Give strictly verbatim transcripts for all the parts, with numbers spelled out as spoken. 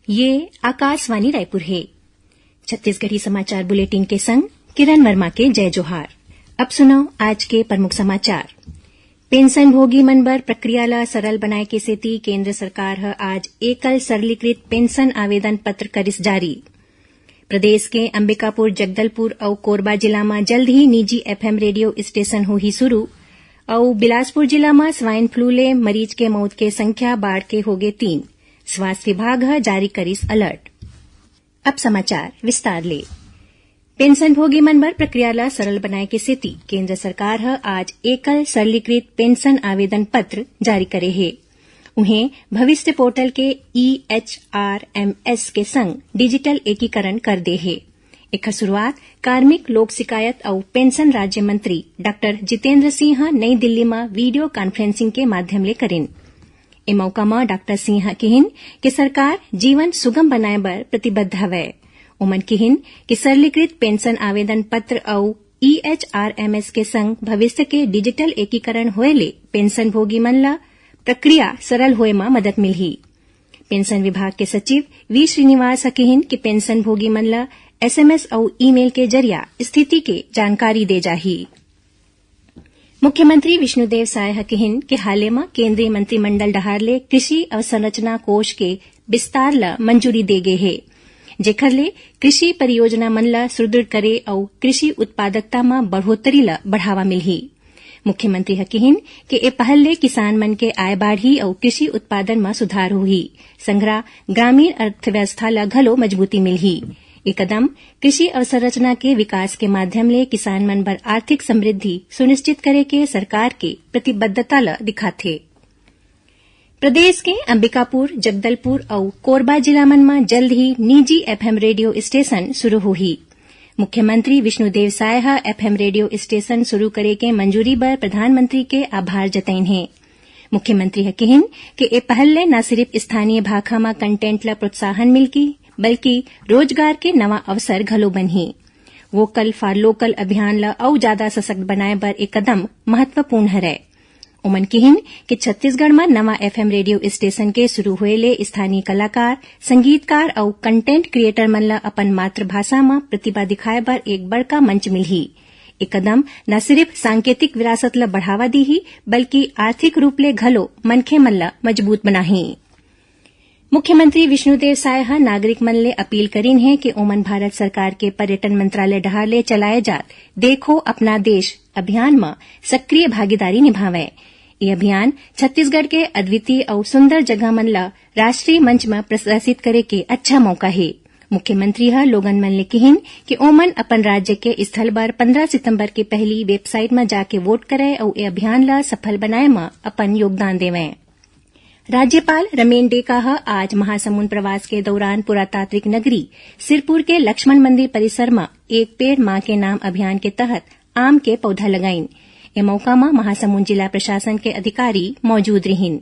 ये आकाशवाणी रायपुर हे। छत्तीसगढ़ी समाचार बुलेटिन के संग किरण वर्मा के जय जोहार। अब सुनव आज के प्रमुख समाचार। पेंशन भोगी मन बर प्रक्रिया ल सरल बनाए के सेती केंद्र सरकार ह आज एकल सरलीकृत पेंशन आवेदन पत्र करिस जारी। प्रदेश के अंबिकापुर, जगदलपुर अउ कोरबा जिला म जल्द ही निजी एफएम रेडियो स्टेशन होही शुरू। अउ बिलासपुर जिला म स्वाइन फ्लू ले मरीज के मौत के संख्या बाढ़ के होगे तीन। स्वास्थ्य विभाग ह जारी करिस अलर्ट। अब समाचार विस्तार ले। पेंशन भोगी मन बर प्रक्रिया ल सरल बनाए के सेती केंद्र सरकार ह आज एकल सरलीकृत पेंशन आवेदन पत्र जारी करे हे। उहें, भविष्य पोर्टल के ईएचआरएमएस के संग डिजिटल एकीकरण कर दे हे। एखर शुरुआत कार्मिक, लोक शिकायत अउ पेंशन राज्य मंत्री डॉक्टर जितेंद्र सिंह ह नई दिल्ली म वीडियो कॉन्फ्रेंसिंग के माध्यम ले करिन। ए मौका म डॉक्टर सिंह ह किहिन कि सरकार जीवन सुगम बनाए बर प्रतिबद्ध हवय। ओमन किहिन कि सरलीकृत पेंशन आवेदन पत्र अउ ईएचआरएमएस के संग भविष्य के डिजिटल एकीकरण होए ले पेंशन भोगी मन ल प्रक्रिया सरल होए म मदद मिलही। पेंशन विभाग के सचिव वी श्रीनिवास ह किहिन कि पेंशन भोगी मन ल एसएमएस अउ ईमेल के जरिया स्थिति के जानकारी दे जाही। मुख्यमंत्री विष्णुदेव साय ह किहिन कि हाले म केंद्रीय मंत्रिमंडल डहार ले कृषि अवसंरचना कोष के विस्तार ल मंजूरी दे गे हे, जेखर ले कृषि परियोजना मन ल सुदृढ़ करे अउ कृषि उत्पादकता म बढ़ोतरी ल बढ़ावा मिलही। मुख्यमंत्री ह किहिन कि ए पहल ले किसान मन के आय बाढ़ही अउ कृषि उत्पादन म सुधार होही। संघरा ग्रामीण अर्थव्यवस्था ल घलो मजबूती मिलही। ए कदम कृषि अवसंरचना के विकास के माध्यम ले किसान मन बर आर्थिक समृद्धि सुनिश्चित करे के सरकार के प्रतिबद्धता ल दिखाथे। प्रदेश के अंबिकापुर, जगदलपुर अउ कोरबा जिला मन म जल्द ही निजी एफएम रेडियो स्टेशन शुरू होही। मुख्यमंत्री विष्णुदेव साय ह एफएम रेडियो स्टेशन शुरू करे के मंजूरी बर प्रधानमंत्री के आभार जतइन हे। मुख्यमंत्री ह किहिन कि ए पहल ले न सिरिफ स्थानीय भाखा म कंटेंट ल प्रोत्साहन मिलही, बल्कि रोजगार के नवा अवसर घलो बनही। वोकल फॉर लोकल अभियान ल अउ जादा सशक्त बनाए बर ए कदम महत्वपूर्ण हरय। ओमन किहिन कि छत्तीसगढ़ म नवा एफएम रेडियो स्टेशन के शुरू होए ले स्थानीय कलाकार, संगीतकार अउ कंटेंट क्रिएटर मन ल अपन मातृभाषा म प्रतिभा दिखाए बर एक बड़का मंच मिलही। ए कदम न सिरिफ सांकेतिक विरासत ल बढ़ावा दीही, बल्कि आर्थिक रूप ले घलो मनखे मन ल मजबूत बनाही। मुख्यमंत्री विष्णुदेव साय ह नागरिक मन ले अपील करिन हे कि ओमन भारत सरकार के पर्यटन मंत्रालय डहार ले चलाए जात देखो अपना देश अभियान म सक्रिय भागीदारी निभावंय। ये अभियान छत्तीसगढ़ के अद्वितीय अउ सुंदर जगह मन ल राष्ट्रीय मंच म प्रदर्शित करे के अच्छा मौका हे। मुख्यमंत्री ह लोगन मन ले किहिन कि ओमन अपन राज्य के स्थल बर पंद्रह सितंबर के पहली वेबसाइट म जाके वोट करय अउ ए अभियान ल सफल बनाए म अपन योगदान देवंय। राज्यपाल रमेन डेका ह आज महासमुंद प्रवास के दौरान पुरातात्विक नगरी सिरपुर के लक्ष्मण मंदिर परिसर म एक पेड़ मां के नाम अभियान के तहत आम के पौधा लगाइन। ए मौका म महासमुंद जिला प्रशासन के अधिकारी मौजूद रिहिन।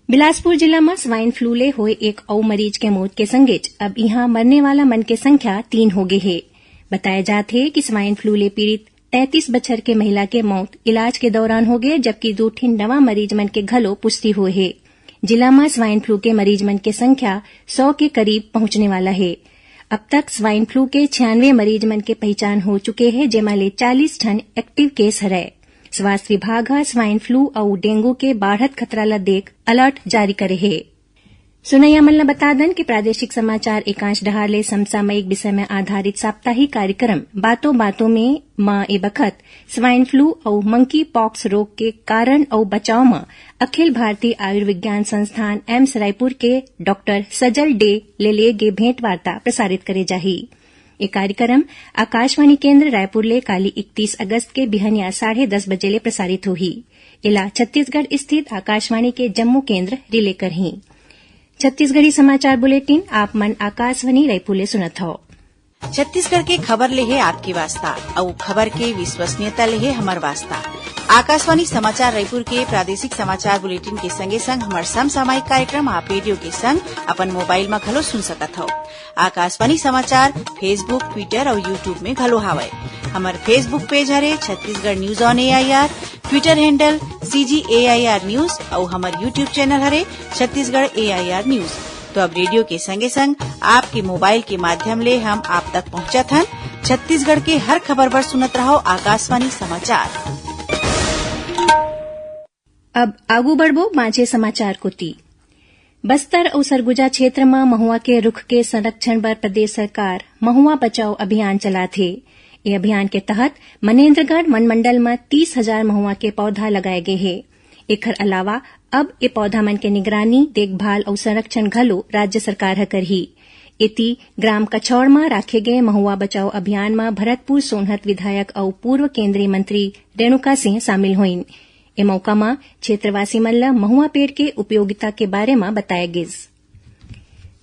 बिलासपुर जिला म स्वाइन फ्लू ले होए एक अउ मरीज के मौत के संगेच अब इहां मरने वाला मन के संख्या तीन हो गे हे। बताया जात हे कि स्वाइन फ्लू ले पीड़ित तैंतीस बछर के महिला के मौत इलाज के दौरान हो गे, जबकि दू ठिन नवा मरीज मन के घलो पुष्टि होए हे। जिला म स्वाइन फ्लू के मरीज मन के संख्या सौ के करीब पहुंचने वाला हे। अब तक स्वाइन फ्लू के छियानवे मरीज मन के पहिचान हो चुके हे, जेमा ले चालीस ठन एक्टिव केस हरय। स्वास्थ्य विभाग ह स्वाइन फ्लू अउ डेंगू के बाढ़त खतरा ल देख अलर्ट जारी करे हे। सुनइया मन ल बता दन कि प्रादेशिक समाचार एकांश डहार ले समसामयिक विषय में आधारित साप्ताहिक कार्यक्रम बातों बातों में म ए बखत स्वाइन फ्लू अउ मंकी पॉक्स रोग के कारण अउ बचाव म अखिल भारतीय आयुर्विज्ञान संस्थान एम्स रायपुर के डॉक्टर सजल डे ले ले गे भेंट वार्ता प्रसारित करे जाही। ए कार्यक्रम आकाशवाणी केंद्र रायपुर ले काली इकतीस अगस्त के बिहनिया साढ़े दस बजे ले प्रसारित होही। एला छत्तीसगढ़ स्थित आकाशवाणी के जम्मो केंद्र रिले करही। छत्तीसगढ़ी समाचार बुलेटिन आप मन आकाशवाणी रायपुर ले सुनत हव। छत्तीसगढ़ के खबर ले हे आपके वास्ता, अउ खबर के विश्वसनीयता ले हे हमर वास्ता। आकाशवाणी समाचार रायपुर के प्रादेशिक समाचार बुलेटिन के संगे संग हमर समसामयिक कार्यक्रम आप रेडियो के संग अपन मोबाइल म घलो सुन सकत हव। आकाशवाणी समाचार Facebook, Twitter अउ YouTube में घलो हावय। हमर Facebook पेज हरे Chhattisgarh news on AIR, Twitter handle CG AIR news अउ हमर YouTube चैनल हरे छत्तीसगढ़ एआईआर न्यूज। तो अब रेडियो के संगे संग आपके मोबाइल के माध्यम ले हम आप तक पहुंचत हन। छत्तीसगढ़ के हर खबर बर सुनत रहो आकाशवाणी समाचार। अब आगू बढ़बो बांचे समाचार कोति। बस्तर अउ सरगुजा क्षेत्र म महुआ के रुख के संरक्षण बर प्रदेश सरकार महुआ बचाओ अभियान चलाथे। ए अभियान के तहत मनेन्द्रगढ़ वनमंडल म तीस हजार महुआ के पौधा लगाए गे हे। एखर अलावा अब ए पौधा मन के निगरानी, देखभाल अउ संरक्षण घलो राज्य सरकार ह करही। एती ग्राम कछौड़ म राखे गे महुआ बचाओ अभियान म भरतपुर सोनहत विधायक अउ पूर्व केंद्रीय मंत्री रेणुका सिंह शामिल होइन। ए मौका म क्षेत्रवासी मन ल महुआ पेड़ के उपयोगिता के बारे म बताया गिस।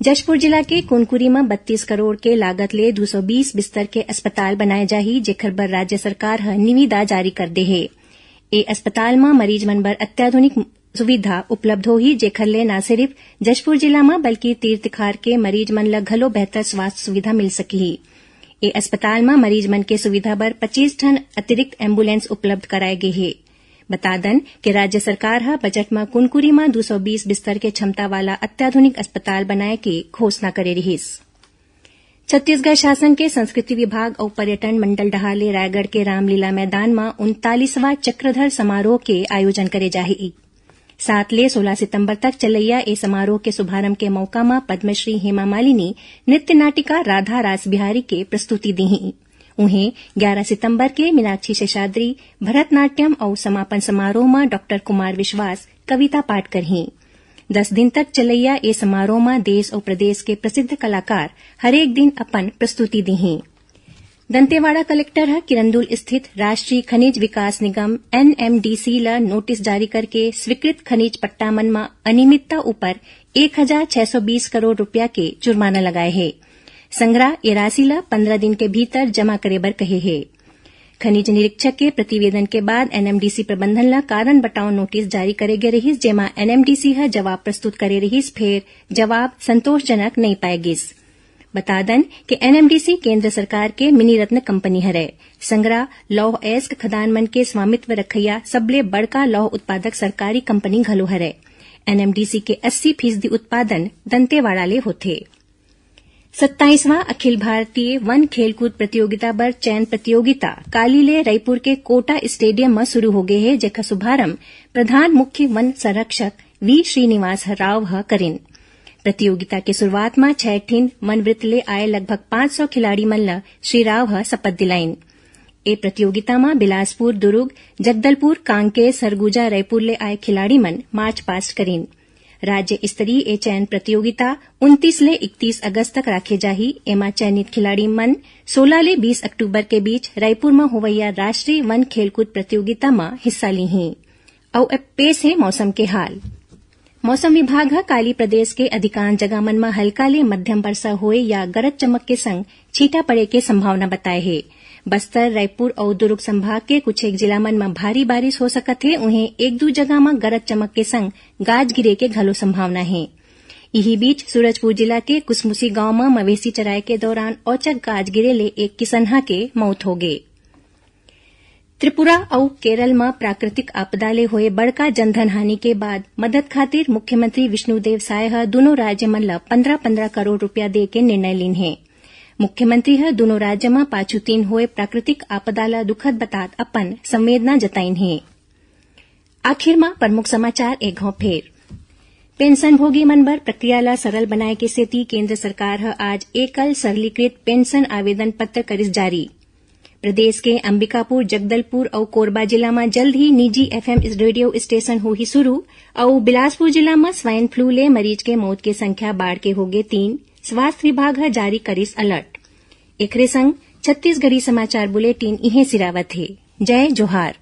जशपुर जिला के कुनकुरी म बत्तीस करोड़ के लागत ले दू सौ बीस बिस्तर के अस्पताल बनाए जाही, जेखर बर राज्य सरकार ह निविदा जारी कर दे हे। ए अस्पताल म मरीज मन बर अत्याधुनिक सुविधा उपलब्ध होही, जेखर ले न सिरिफ जशपुर जिला म बल्कि तीर तिखार के मरीज मन ल घलो बेहतर स्वास्थ्य सुविधा मिल सकही। ए अस्पताल म मरीज मन के सुविधा बर पच्चीस ठन अतिरिक्त एम्बुलेंस उपलब्ध कराए गे हे। बता दन के राज्य सरकार ह बजट म कुनकुरी म दू सौ बीस बिस्तर के क्षमता वाला अत्याधुनिक अस्पताल बनाए के घोषणा करे रिहिस। छत्तीसगढ़ शासन के संस्कृति विभाग अउ पर्यटन मंडल डहार ले रायगढ़ के रामलीला मैदान म उनतालीसवां चक्रधर समारोह के आयोजन करे जाही। सात ले सोलह सितंबर तक चलैया ए समारोह के शुभारंभ के मौका म पद्मश्री हेमा मालिनी नृत्य नाटिका राधा रास बिहारी के प्रस्तुति दीही। उहें, ग्यारह सितंबर के मीनाक्षी शेषाद्री भरतनाट्यम अउ समापन समारोह म डॉक्टर कुमार विश्वास कविता पाठ करही। दस दिन तक चलैया ए समारोह म देश अउ प्रदेश के प्रसिद्ध कलाकार हरेक दिन अपन प्रस्तुति दीही। दंतेवाड़ा कलेक्टर ह किरंदुल स्थित राष्ट्रीय खनिज विकास निगम, एनएमडीसी, ल नोटिस जारी करके स्वीकृत खनिज पट्टा मन म अनियमितता ऊपर एक हजार छह सौ बीस करोड़ रुपया के जुर्माना लगाए हे। संघरा ए राशि ल पंद्रह दिन के भीतर जमा करे बर कहे हे। खनिज निरीक्षक के प्रतिवेदन के बाद एनएमडीसी प्रबंधन ल कारण बताओ नोटिस जारी करे गे रिहिस, जेमा एनएमडीसी ह जवाब प्रस्तुत करे रिहिस, फेर जवाब संतोषजनक नइ पाए गिस। बता दन के एनएमडीसी केंद्र सरकार के मिनी रत्न कंपनी हरय। संघरा लौह अयस्क खदान मन के स्वामित्व रखइया सबले बड़का लौह उत्पादक सरकारी कंपनी घलो हरय। एनएमडीसी के अस्सी फीसदी उत्पादन दंतेवाड़ा ले होथे। सत्ताईसवां अखिल भारतीय वन खेलकूद प्रतियोगिता बर चयन प्रतियोगिता काली ले रईपुर के कोटा स्टेडियम म शुरू हो गे हे, जेकर शुभारंभ प्रधान मुख्य वन संरक्षक वी श्रीनिवास राव ह करिन। प्रतियोगिता के शुरुआत म छह ठिन वन वृत्त ले आए लगभग पाँच सौ खिलाड़ी मन ल श्री राव ह शपथ दिलाइन। ए प्रतियोगिता म बिलासपुर, दुर्ग, जगदलपुर, कांकेर, सरगुजा, रईपुर ले आए खिलाड़ी मन मार्च पास्ट करिन। राज्य स्तरीय ए चयन प्रतियोगिता उनतीस ले इकतीस अगस्त तक राखे जाही। एमा चयनित खिलाड़ी मन सोलह ले बीस अक्टूबर के बीच रईपुर म होवइया राष्ट्रीय वन खेलकूद प्रतियोगिता म हिस्सा लीही। अउ अब पेश हे मौसम के हाल। मौसम विभाग ह काली प्रदेश के अधिकांश जगह मन म हल्का ले मध्यम वर्षा होए या गरज चमक के संग छींटा पड़े के संभावना बताए हे। बस्तर, रायपुर अउ दुर्ग संभाग के कुछ एक जिला मन म भारी बारिश हो सकत हे, उहें एक दू जगह म गरज चमक के संग गाज गिरे के घलो संभावना हे। इही बीच सूरजपुर जिला के कुसमुसी गांव म मवेशी चराए के दौरान औचक गाज गिरे ले एक किसनहा के मौत हो गे। त्रिपुरा अउ केरल म प्राकृतिक आपदा ले होए बड़का जनधन हानि के बाद मदद खातिर मुख्यमंत्री विष्णुदेव साय ह दुनों राज्य मन ल पंद्रह पंद्रह करोड़ रुपया दे के निर्णय लीन हे। मुख्यमंत्री ह दुनों राज्य म पाछू तीन होए प्राकृतिक आपदा ल दुखद बतात अपन संवेदना जताइन हे। आखिर म प्रमुख समाचार एक घौं फेर। पेंशनभोगी मन बर प्रक्रिया ल सरल बनाए के सेती केंद्र सरकार ह आज एकल सरलीकृत पेंशन आवेदन पत्र करिस जारी। प्रदेश के अंबिकापुर, जगदलपुर अउ कोरबा जिला म जल्द ही निजी एफएम रेडियो स्टेशन होही शुरू। अउ बिलासपुर जिला म स्वाइन फ्लू ले मरीज के मौत के संख्या बाढ़ के होगे तीन। स्वास्थ्य विभाग ह जारी करिस अलर्ट। एकरे संग छत्तीसगढ़ी समाचार बुलेटिन इहें सिरावत हे। जय जोहार।